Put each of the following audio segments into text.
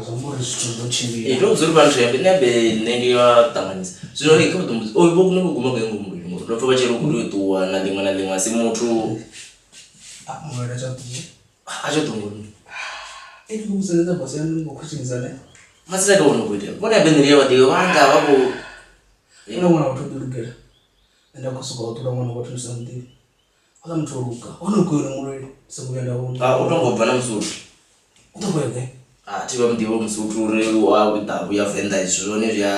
Zwa amba uri zwithu zwi ḓo tshimbila. Ee, ndo vhudza uri vha nthu nṋe ambe nṋe ndi a ṱanganyisa. Zwino kha vha ḓo mbudza oyu vho vho guma gai ngomu ngori ndo pfha vha tshi ri u khou tea u ṱuwa na ḽiṅwe na ḽiṅwe a si muthu Ah, mulwela tsha ṱuwa. a tsha ṱuwa ngori. Ee, ndi khou vhudza nṋe basi yaṋu vho khutshingisa ne. Masisa ka vhona kuitela. Vhone ambe nṋe ndi a vha ḓivha vha nga vha vho Nṋe ṅwana vhathu o ḓi lugela. Nṋe nda khou sokou ṱula ṅwana vhathu ndi sa muḓivhi. Houḽa muthu o luga. Hone u kule mulweli ndi songo vhuya nda vhona. Ah, u tongo bva na Musuthu. U ḓo vhuya gai? Ah, thi vha muḓivhi Musuthu uri wa ḓa vhuya Venḓa izwi zwone zwi a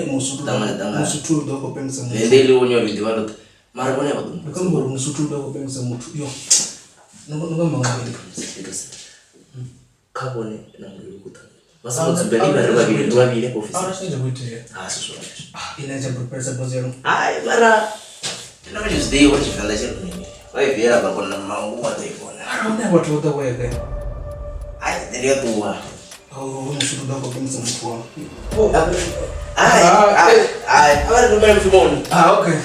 Musuthu ṱangana ṱangana. Musuthu u ḓo khou pengisa muthu. Venḓa iḽi vhone uri ḓivha ḽoṱhe. Mara vhone a vha ḓo Ndi khou amba uri Musuthu u ḓo khou pengisa muthu. Yo. No no nga manga. Kha vhone na mulilo u khou ṱangana. Vha songo dzumbela ivha ri vhavhili ri vhavhili afho ofisini. Ahuna tshine tsha khou itea. Ah, si zwone hezwo. Ine tsha prepare bosi yaṋu. Hai mara nda vha tshi zwi ḓivha uri Tshivenḓa tshi ri mini. Vha i viela vha kona mangu wa ḓo i vhona. Mara hune vhathu vho ḓo vhuya gai? Hai nṋe ndi a ṱuwa. Hoyu Musuthu u ḓo khou pengisa muthu wawe. Hai hai hai a vha ri rumele mushumoni. Ah, okay.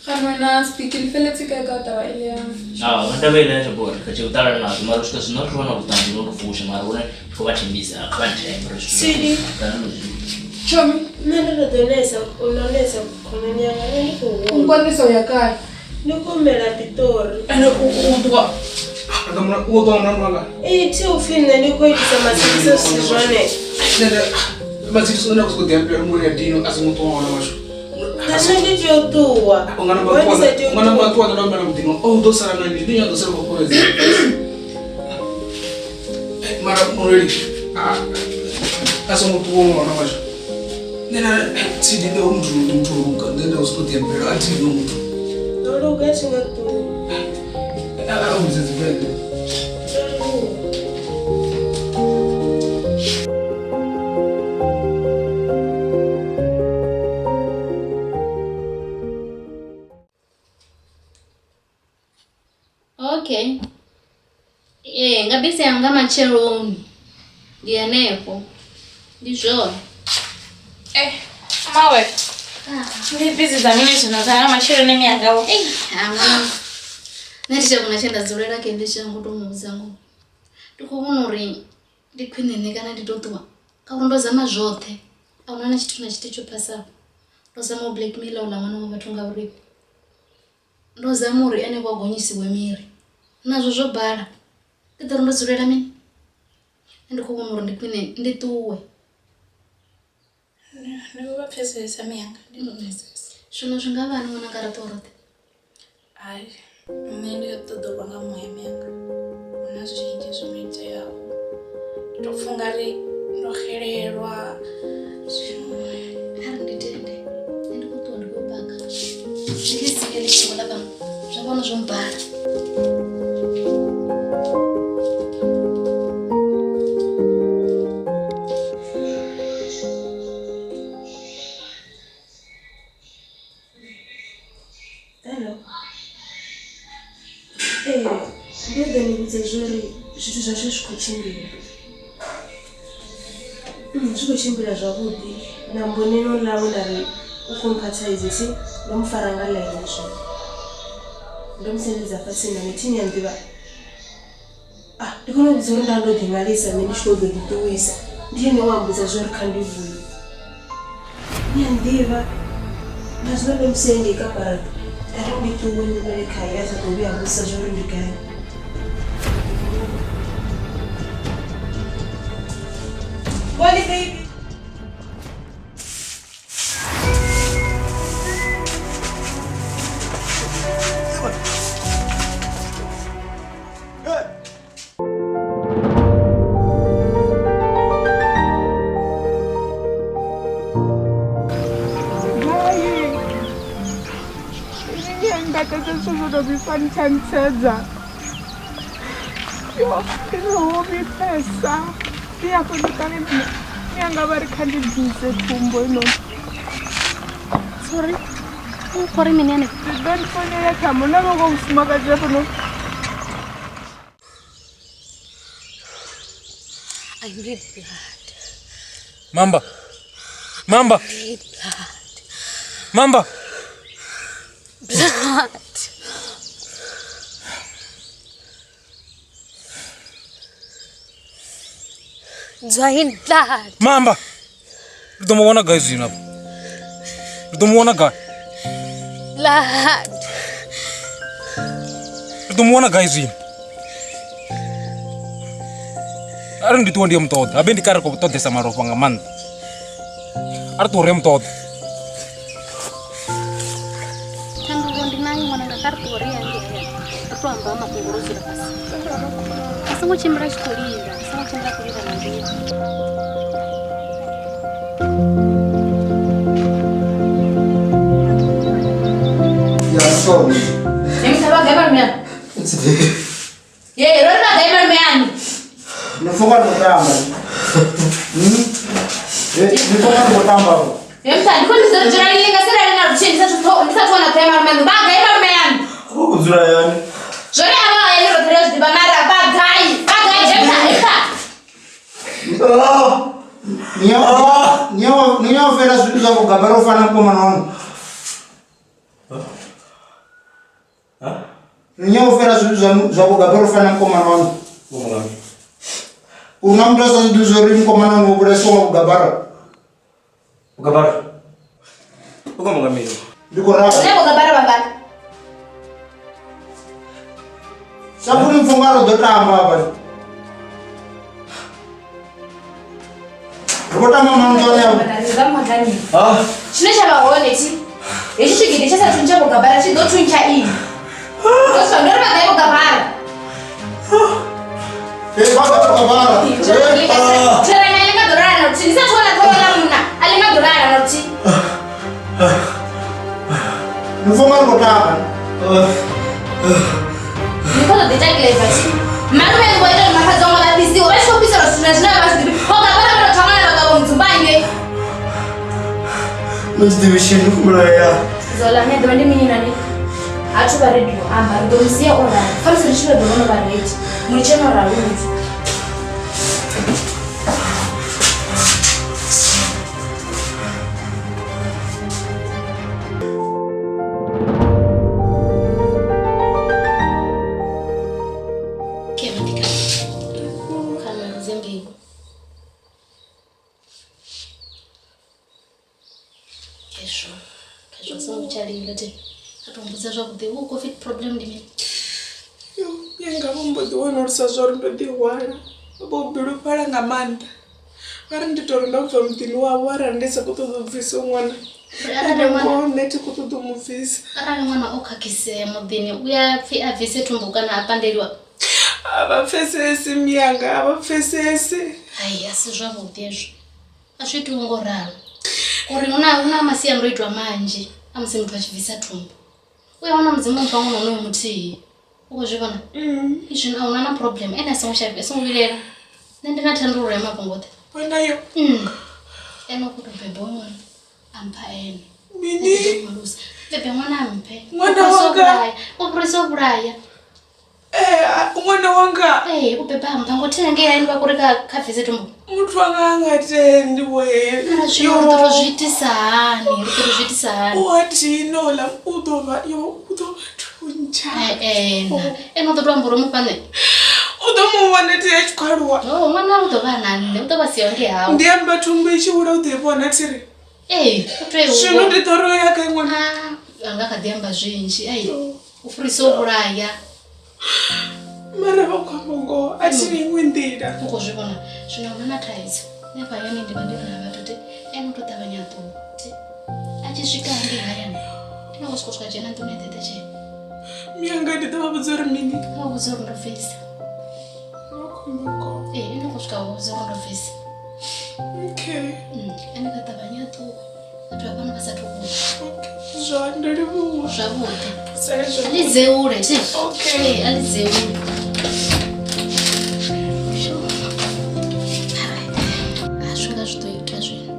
Wena speak ni feletse kae ka taba e le ya Ah, nga taba ile ya bora ka tshi ṱala nazwo mara u swika zwino ri vhona vhuṱanzi vho ri fusha mara vhone ri khou vha thembisa kha vha thembe uri zwithu Sidi. kana ndo zwi Chomi Nṋe ndo to ḓo nesa u no nesa khonani yanga nṋe ndi khou huma. nkwanisa u ya kae Ndi khou humela Pitori. Ene u u ṱuwa. U ṱuwa mulandu wanga. Ee thi upfi nṋe ndi khou itisa matshilisano zwi si zwone. Nṋe matshilisano nda khou sokou ḓiambela mulweli a dino a songo ṱuwa ṅwana washu. Na nṋe ndi tea u ṱuwa. U nga namba Why ndi sa tei ṱuwa u nga namba ṱuwa? ṱuwa nda humela muḓini o ḓo sala na nnyi ndi ḓo sala khou fhulufhedza. Mara mulweli a songo ṱuwa ṅwana washu. Nṋe na tsidi ndi muthu ndi muthu o luga nṋe nda sokou ḓiambela a thi no muthu. Ndo luga thi nga ṱuwi. A a vhudze dzi bege. Ndo luga. Okay. Ee, nga bisi yanga matsheloni ndi henefho ndi zwone. Eh, mawe. Ndi busy dza mini zwino dza nga matsheloni mianga vho. Ei, ha ṅwana nṋe thi tsha kona tshe nda dzulela khe ndi tsha ngo to mu vhudza ngoho. Ndi khou vhona uri ndi khwine nṋe kana ndi to ṱuwa ngauri ndo zama zwoṱhe a huna na tshithu na tshithihi tsho phasaho. Ndo zama u blackmail uḽa ṅwana wa vhathu nga vhurifhi. Ndo zama uri ene vho a gonyisiwe miri nazwo zwo bala ndi ḓo ri ndo dzulela mini nṋe ndi khou vhona uri ndi khwine ndi ṱuwe. Ndi vho vha pfesesa miyanga, ndi vho pfesesa. Zwino zwi nga vha hani ṅwananga ra ṱuwa roṱhe? Hai, nṋe ndi kha ṱoḓa u vha nga muya miyanga. Hu na zwinzhi zwo no iteaho. Ndi tou pfha ungari ndo xelelwa zwino. Kha ri ndi tende, nṋe ndi khou ṱuwa ndi khou paka. Ndi ḽi sie ḽi shango ḽa fhano, zwa fhano zwo mbala. Hello. Ee, ndo ḓo ni vhudza zwori zwithu zwashu zwi khou tshimbila. Zwi khou tshimbila zwavhuḓi na mboneni houḽa we nda ri u khou mpha thaidzo thi ndo mu fara nga ḽaini zwino. Ndo mu sendedza fhasi na thi ni a nḓivha. Ah, ndi khou ni vhudza uri nda ndo ḓi ṅwalisa nṋe ndi tshi khou ḓo ḓi ṱuwisa ndi ene wa mbudza zwo ri kha ndi vhuye. Ni a nḓivha na zwino ndo musia ngei ka fhaḽa nda ri ndi ṱuwe ndi humele khae a sa ḓo vhuya a vhudzisa zwo uri ndi gai. zwithu zwo to vhifha ni tsha ntsedza. Yo, ndi ri ho vhifhesa. Ndi hafho ndi kale mianga vha ri kha ndi bvise thumbu heinoni. Sorry. U khou ri mini hanefho? Ndi ḓo ni founela ṱhamu na vhaṅwe mufumakadzi hafhanoni. I need blood. Mamba. Mamba. I need blood. Mamba. Blood. Do I need blood? Mamba. Ri ḓo mu vhona gai zwino afha? Ri ḓo mu vhona gai? Blood. Ri ḓo mu wana gai zwino? Arali ndi ṱuwa ndi yo mu ṱoḓa, habe ndi kale ri khou ṱoḓesa malofha nga maanḓa. A ri ṱuwe ri ye mu ṱoḓa. Thandululo ndi nayo ṅwananga kha ri ṱuwe ri ye hangei hayani ri to amba mafhungo ro dzula fhasi. A songo tshimbila a tshi khou lila, a songo tshimbila a khou lila na nḓila. Ya sorry. Ye, ro ri vha gai malume aṋu? Ni funga ni khou tamba. Hmm? Eh, ni funga ni khou tamba. Ye msa, ndi khou ndi ḓo dzula lini nga sirele na luthihi ndi sa thu ndi sa thu wana ṱhoho ya malume aṋu. Vha gai malume aṋu? U dzula hayani. Zwone a vha hayani roṱhe ri a zwi ḓivha mara vha gai? Vha gai? Ye msa, ye msa. Ni ya fela zwithu zwa vhugabara u fana na mukomana wanu. Ni ya fela zwithu zwa zwa vhugabara u fana na mukomana wanu. U na muthu a sa zwi ḓivhi zwa uri mukomana wanu wo vhulaiswa nga vhugabara. Vhugabara. U khou amba nga mini? Ndi khou ralo. Zwine vhugabara vha ngafhi? Sa kuni mfunga ro ḓo tamba hafha. Ri khou tamba maṋdwane avho. Tshine tsha vha hone thi hetshi tshigidi tsha sa thuntsha vhugabara tshi ḓo thuntsha ini. Ndo ri vha gai vhugabara? Eh, vha gai vhugabara? Therena a ḽi nga ḓo lala na luthihi. Ndi sa thu wana ṱhoho ya munna a ḽi nga ḓo lala na luthihi. Ni funga ri khou tamba. Ni khou ṱoḓa ita clever thi. Malume ni vho ita uri makhadzi wanga vha fhisiwe vha tshi khou fhiselwa zwithu na zwine a vha zwi ḓivhi. Vho gabara vha tou thoma na vha ṱavha mudzumba hangei. Nṋe thi ḓivhi tshithu, ndi khou humbela hayani. Zola nṋe ḓuvha ndi mini nani? Ha thu vha ready u amba ri ḓo mu sia o ralo. Khamusi ri tshi vha ḓo vha no vha ready. Mu litshe no ralo muthu. Khezwo, khezwo songo tsha lila thi. A to mbudza zwavhuḓi hu covid problem ndi mini? Yo, yanga vho mbo ḓi wanulusa zwa uri ndo ḓihwala. Vho bilufhala nga maanḓa. Vha ri ndi tou ri ndo bva muḓini wavho arali ndi sa khou ṱoḓa u bvisa ṅwana. Uri arali ṅwana Ngoho nṋe thi khou ṱoḓa u mu bvisa. Arali ṅwana o khakhisea muḓini u ya pfhi a bvise thumbu kana a pandeliwa. A vha pfesesi miyanga, a vha pfesesi. Hai a si zwavhuḓi hezwo. A zwi itiwi ngo ralo. Uri hu na hu na masiandoitwa manzhi a musi muthu a tshi bvisa thumbu. U ya wana Mudzimu o mpha ṅwana honoyo muthihi. U khou zwi vhona? Zwino a huna na problem ene a songo shavha, a songo vhilaela. Nṋe ndi na thandululo ya mafhungo oṱhe. Wena yo. Ene u khou tou beba hoyu ṅwana a mpha ene. Mini? Nṋe ndi ḓo mu alusa. Bebe ṅwana a mphe. Ṅwana U fhirisa u wanga. vhulaya. U fhirisa u vhulaya. Ee, ṅwana wanga. Ee, u beba a mpha ngo thina ngei hayani vha khou ri kha kha bvise thumbu. Muthu wanga a nga tendi we. Mara zwino ri ḓo tou zwi itisa hani? Ri ḓo tou zwi itisa hani? U a dina ola u ḓo vha yo u ḓo vha thuntsha. Ee, na ene u ḓo tou amba uri u mu fha nṋe. U ḓo mu vhona thi a tshi khou aluwa. No, ṅwana u ḓo vha na nṋe, u ḓo vha siho ngei hawe. Ndi amba thumbu i tshi hula u ḓo i vhona thi ri. Ee, u tea u Zwino ndi ḓo ri u ya gai ṅwana? A nga kha ḓi amba zwinzhi. Ai, u fhirisa u vhulaya. Mara vha khou amba ngoho a thi na iṅwe nḓila. U khou zwi vhona zwino hu na thaidzo. Nṋe hafha hayani ndi vha ndi na vhathu thi ene u tou ṱavhanya a ṱuwa thi. A tshi swika hangei hayani ene u khou sokou swika dzhena nḓuni a ḓi eḓetshela. Mianga ndi ḓo vha vhudza uri mini? Vha vhudza uri ndo bvisa. Vha khou amba ngoho. Ee, ene u khou swika vha vhudza uri ndo bvisa. Okay. Ene kha ṱavhanye a ṱuwe. Vhathu vha fhano vha sathu u. Zwa ndo livhuwa. Zwavhuḓi. Sale A ḽi zwavhuḓi. dzeule thi? Okay. Ee, a ḽi dzeule. Sho. A zwi nga zwi ḓo ita zwino.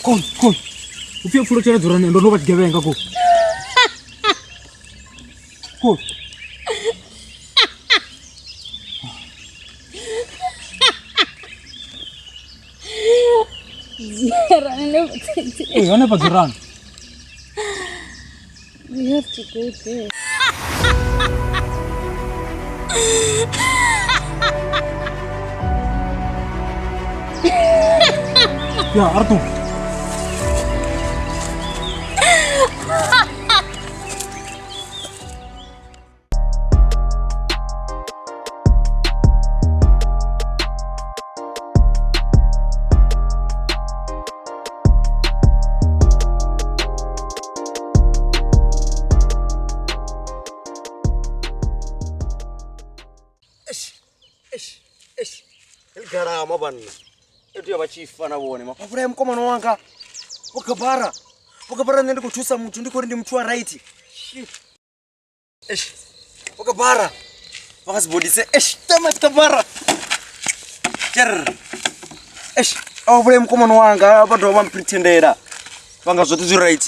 Kon, kon. Upfi pfulo tshela dzurani ndo no vha tshigevhenga ko. Ko. Eh, hanefha dzurani. We have to go there. Ya, Arthur. Garama banna e tea vha tshi fa na vhone mafhafhula ya mukomana wanga vho gabara vho gabara nṋe ndi khou thusa muthu ndi khou ri ndi muthu wa right eish vho gabara vha nga si bodise eish dammit gabara ker eish a vha vhulaye mukomana wanga vha dovha vha mpretendela vha nga zwoṱhe zwi right.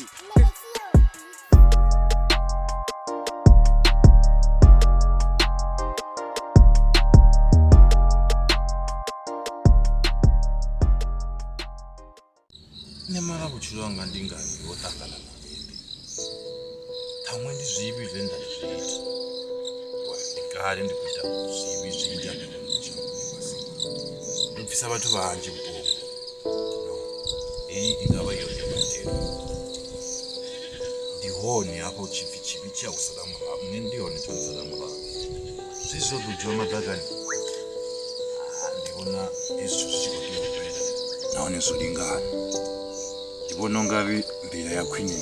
Nṋe mara vhutshilo hanga ndi ngani ho ṱangana na vhuvhi? Ṱhaṅwe ndi zwivhi zwe nda zwi ita. Ngori ndi kale ndi khou ita zwivhi zwinzhi hanefha shangoni ḽifhasini. Ndo pfisa vhathu vhanzhi vhuṱungu. No, heyi i nga vha yone mbadelo. Ndi hone hafha hu tshi pfhi tshivhi tshi a u sala murahu, nṋe ndi hone tsho ntsala murahu. Zwezwi zwo ḓo dzhiwa maḓakani, ndi vhona hezwi zwithu zwi tshi khou tea u fhela nahone zwo lingana. Ndi vhona u nga ri nḓila ya khwine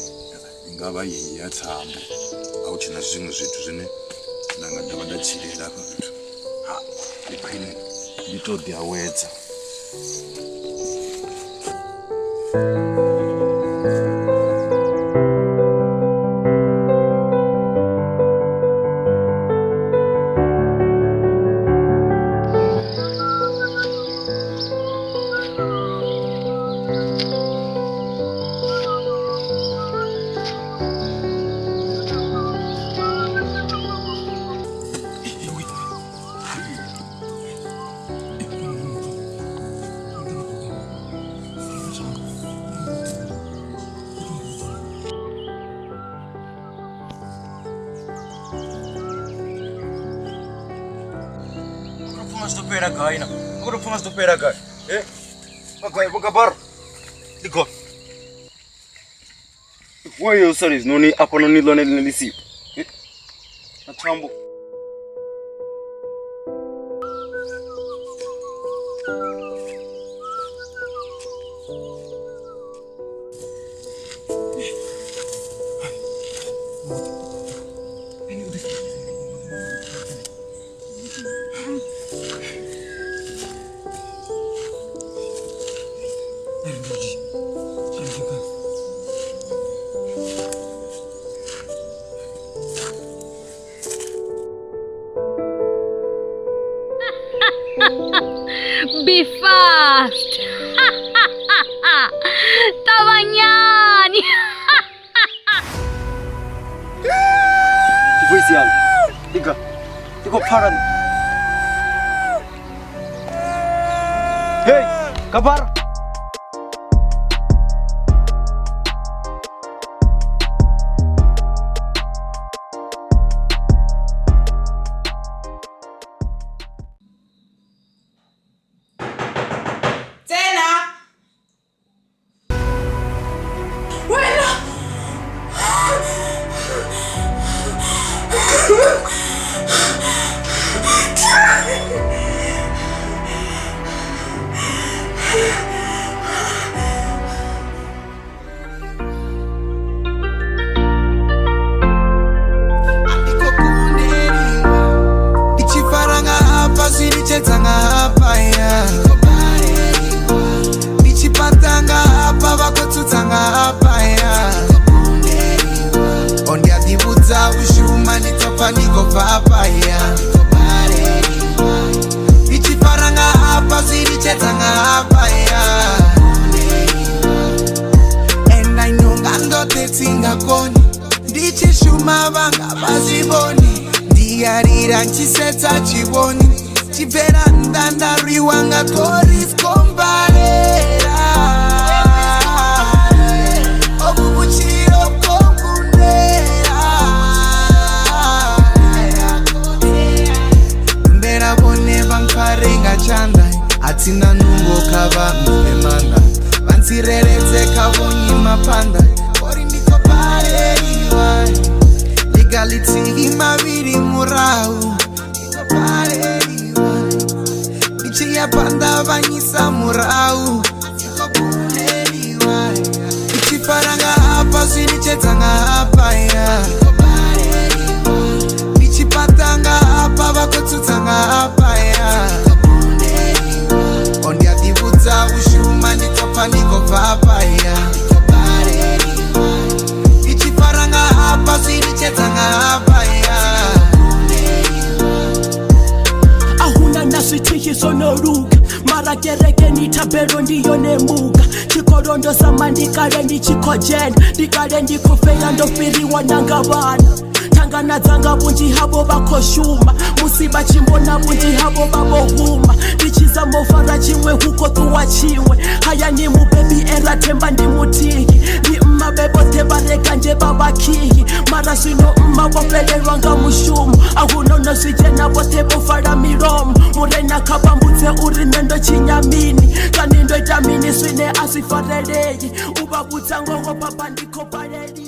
i nga vha yeyi ya thambo, a hu tshena zwiṅwe zwithu zwine nda nga dovha nda tshilela hafha fhethu. Ha, ndi khwine ndi to ḓi awedza. Pfuma zwi ḓo fhela gai na? U khou tou pfuma zwi ḓo fhela gai? Eh? Vha gai vho gabara? Ndi gone. Wo yo sala hezwinoni afhanoni ḽone ḽine ḽi siho. Eh? Na thambo. Be fast. Ṱavhanyani. Voice yanga. Iga. I khou pfala. Hey, gabara. hafha zwi litshedza nga hafha ya ndi tshi fhaṱa nga hafha vha khou tsutsa nga hafha ya o ndi a ḓivhudza u shuma ndi ṱopfa ndi khou bva hafha ya ndi tshi fara nga hafha zwi litshedza nga hafha ya and I know nga ndoṱhe tsinga koni ndi tshi shuma vhanga vha zwi vhoni ndi ya lila ntshi sedza tshivhoni tshi bvela nnḓa nda rwiwa nga ṱhori skombalela ovhu vhutshilo vhukongundela mbela vhone vha mpfare nga tshanḓa a thina nungo kha vha mphe maanḓa vha ntsireledze kha vhonyima phanḓa ori ndi khou baleliwa ḽiga ḽithihi mavhili murahu ndi khou baleliwa ndi tshi ya phanḓa vha nyisa murahu ndi khou kuneliwa ndi tshi fara nga hafha zwi litshedza nga hafha ya ndi tshi fhaṱa nga hafha vha khou tsutsa nga hafha ya o ndi a ḓivhudza u shuma ndi ṱopfa ndi khou bva hafha ya ndi tshi fara nga hafha zwi litshedza nga hafha ya a huna na zwithihi zwo no luga mara kerekeni thabelo ndi yone muga tshikolo ndo zama ndi kale ndi tshi khou dzhena ndi kale ndi khou feila ndo fhiriwa na nga vhana thangana dzanga vhunzhi havho vha khou shuma musi vha tshi mbona vhunzhi havho vha vho huma ndi tshi zama u fara tshiṅwe hu khou ṱuwa tshiṅwe hayani mubebi era themba ndi muthihi ndi mma vhe vhoṱhe vha re kanzhe vha vhakhihi mara zwino mma vho fhelelwa nga mushumo a hu no zwi dzhena vhoṱhe vho vala milomo murena kha vha mbudze uri nṋe ndo tshinya mini kani ndo ita mini zwine a zwi farelei u vha vhudza ngoho baba ndi khou baleliwa.